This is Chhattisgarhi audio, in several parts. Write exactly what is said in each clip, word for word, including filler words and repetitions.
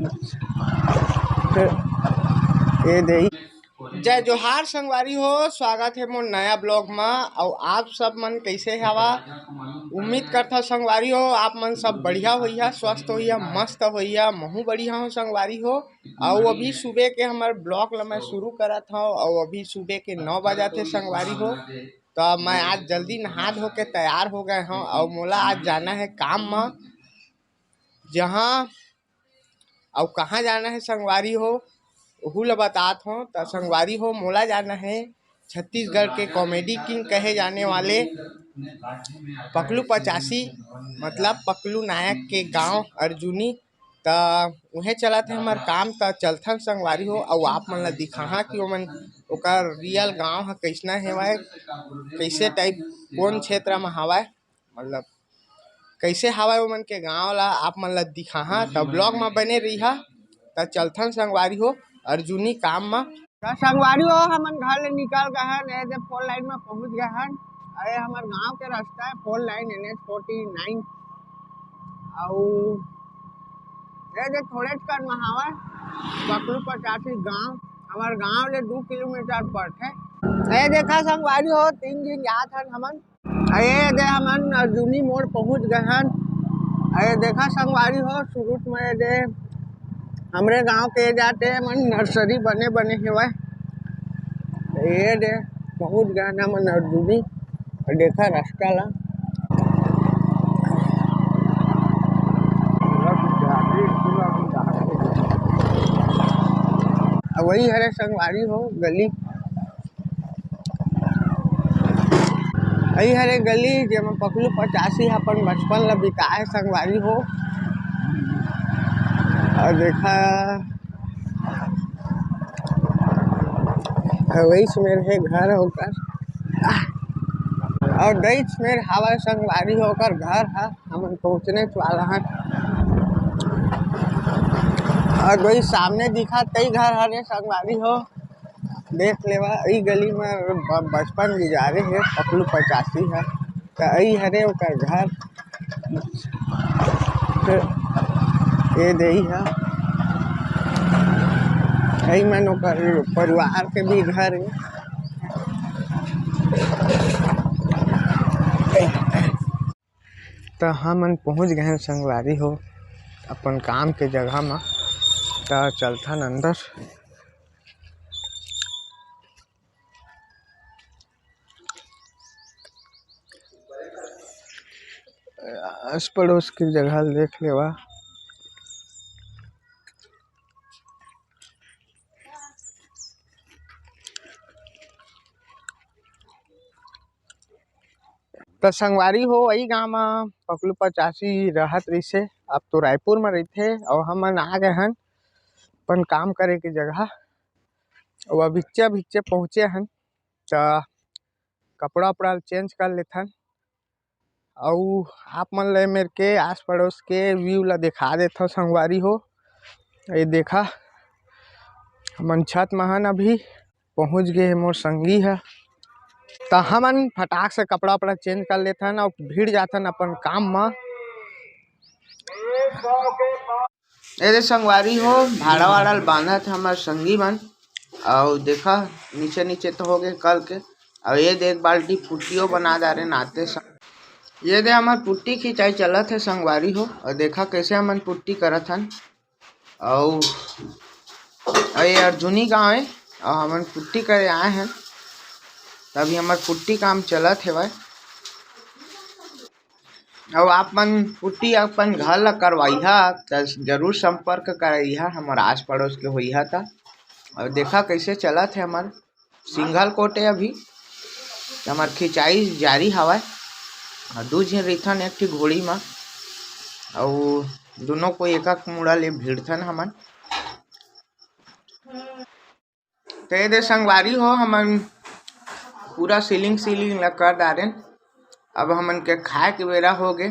ये दे। जय जोहार संगवारी हो, स्वागत हे मोर नया ब्लॉग मा। अउ आप सब मन कैसे हवा? उम्मीद करथव संगवारी हो, आप मन सब बढ़िया होइहा, स्वस्थ होइहा, मस्त होइहा। महू बढ़िया हो संगवारी हो। अउ अभी सुबह के हमर ब्लॉग ला मैं शुरू करत हव। अउ अभी सुबह के नौ बजत हे संगवारी हो, तो मैं आज जल्दी नहा धो के तैयार हो गए हव। अउ मोला आज जाना हे काम मा, जहाँ अउ कहाँ जाना हे संगवारी हो, ओहू ला बतात हव। त संगवारी हो, मोला जाना हे छत्तीसगढ़ के कॉमेडी किंग कहे जाने वाले पकलू पचासी, मतलब पकलू नायक के गांव अर्जुनी। त उहें चलत हे हमर काम। त चलथन संगवारी हो, अउ आप मन ला दिखाहा कि ओमन ओकर रियल गांव ह कइसना हेवय, कइसे टाइप, कोन क्षेत्र म हवय, मतलब कइसे हवय ओमन के गांव ला आप मन ला दिखाहा। त ब्लॉग म बने रहिहा। त चलथन संगवारी हो अर्जुनी काम म। त संगवारी हो, हमन घर ले निकल गए हन, ए दे फोर लाइन म पहुंच गए हन। अरे हमर गांव के रास्ता है four lane, N H forty nine. अउ ए दे थोड़े कन म हवय पकलू पचासी गांव, हमर गांव ले दू किलोमीटर पड़थे। ए देखा संगवारी हो, तीन झिन जात हन हमन। अरे दे हमन अर्जुनी मोड़ पहुंच गए हन। अरे देखा संगवारी हो, शुरू में ये दे हमरे गांव के जाते हमन नर्सरी बने बने हेवय। ये दे पहुंच गए हन हमन अर्जुनी। अउ देखा रास्ता ला। अउ वही हरे संगवारी हो गली। अई हरे गली, जेमा पकलू पचासी ह अपन बचपन ल बिताए संगवारी हो। अउ देखा, वही मेर हे घर ओकर, अउ दईच मेर हावय संगवारी हो ओकर घर ह। हमन पहुंचने वाला हन। अउ वही सामने दिखत तई घर हरे संगवारी हो। देख लेवा, ई गली में ब-, बचपन गुजारे हे पकलू पचासी ह। त ई हरे ओकर घर। ये देई ह, ई मन ओकर परिवार के भी घर हे। त हमन पहुंच गए हन संगवारी हो अपन काम के जगह म। त चलथन अंदर। आस पड़ोस के जगह ल देख लेवा। त संगवारी हो, वही गांव म पकलू पचासी रहत रहिसे, अब तो रायपुर म रहिथे। अउ हमन आ गए हन अपन काम करे के जगह। अउ अब इच्चे अब इच्चे पहुंचे हन, त कपड़ा उपड़ा चेंज कर लेथन। अउ आप मन ले मेर के आस पड़ोस के व्यू ला दिखा देथव संगवारी हो। ये देखा, हमन छत म हन, अभी पहुंच गए हे मोर संगी ह। त हमन फटाक से कपड़ा उपड़ा चेंज कर लेथन अउ भिड़ जाथन अपन काम म। ए दे संगवारी हो, भाड़ा वाड़ा ल बांधत हे हमर संगी मन। अउ देखा, नीचे नीचे तो हो गए कल के। अउ ये दे एक बाल्टी पुट्टियो बना डारे नाते स-, ये दे हमर पुट्टी खिंचाई चलत हे संगवारी हो। अउ देखा कैसे हमन पुट्टी करत हन। अउ, अउ ये अर्जुनी गांव हे, अउ हमन पुट्टी करे आए हन, तभी हमर पुट्टी काम चलत हेवय। अउ आप मन पुट्टी अपन घर ला करवाइहा, त जरूर संपर्क करइहा, हमर आस पड़ोस के होइहा त। अउ देखा कैसे चलत हे हमर सिंघल कोटे अभी, हमर खिंचाई जारी हवय। अउ दू झिन रहिथन एक ठी घोड़ी म, अउ दुनों कोई एक एक मुड़ा ले भिड़थन हमन। त ये दे संगवारी हो, हमन पूरा सीलिंग सीलिंग ला कर डारेन। अब हमन के खाए के बेरा हो गे।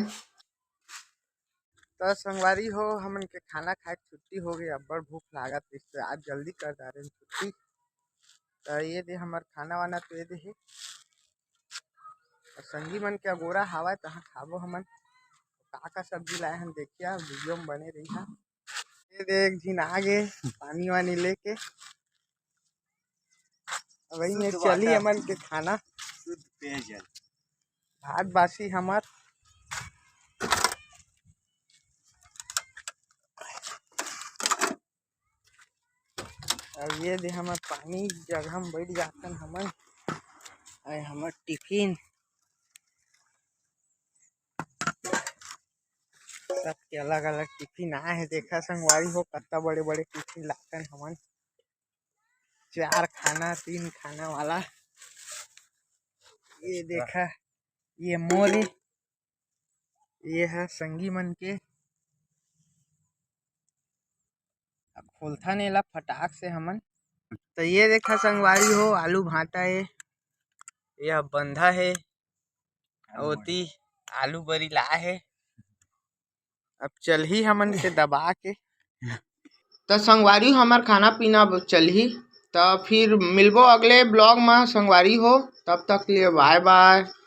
त संगवारी हो, हमन के खाना खाए के छुट्टी हो गे। अब्बड़ भूख लागत रहिस, त आज जल्दी कर डारेन छुट्टी। त ये दे हमर खाना वाना तो ये दे हे। अउ संगी मन के अगोरा हावय, तहाँ खाबो हमन। का का सब्जी लाए हन, देखिया, वीडियो में बने रहिहा। ये दे, एक झिन आ गे पानी वानी लेके। अब वही में शुद्ध चली water। हमन के खाना। शुद्ध पेयजल। भात बासी हमर। अब ये दे हमर पानी जगह में बैठ जातन हमन। अरे हमर टिफिन, सबके अलग-अलग टिफिन आए हे। देखा संगवारी हो, कत्ता बड़े-बड़े टिफिन लातन हमन, चार खाना, तीन खाना वाला। ये देखा, ये मोर ए, ये ह संगी मन के। अब खोलथन एला फटाक से हमन। तो ये देखा संगवारी हो, आलू भांटा हे, ये बंधा हे, ओती आलू बरी ला हे। अब चलही हमन के दबा के। तो संगवारी हो, हमर खाना पीना अब चलही, तो फिर मिलबो अगले vlog में संगवारी हो, तब तक लिए bye bye।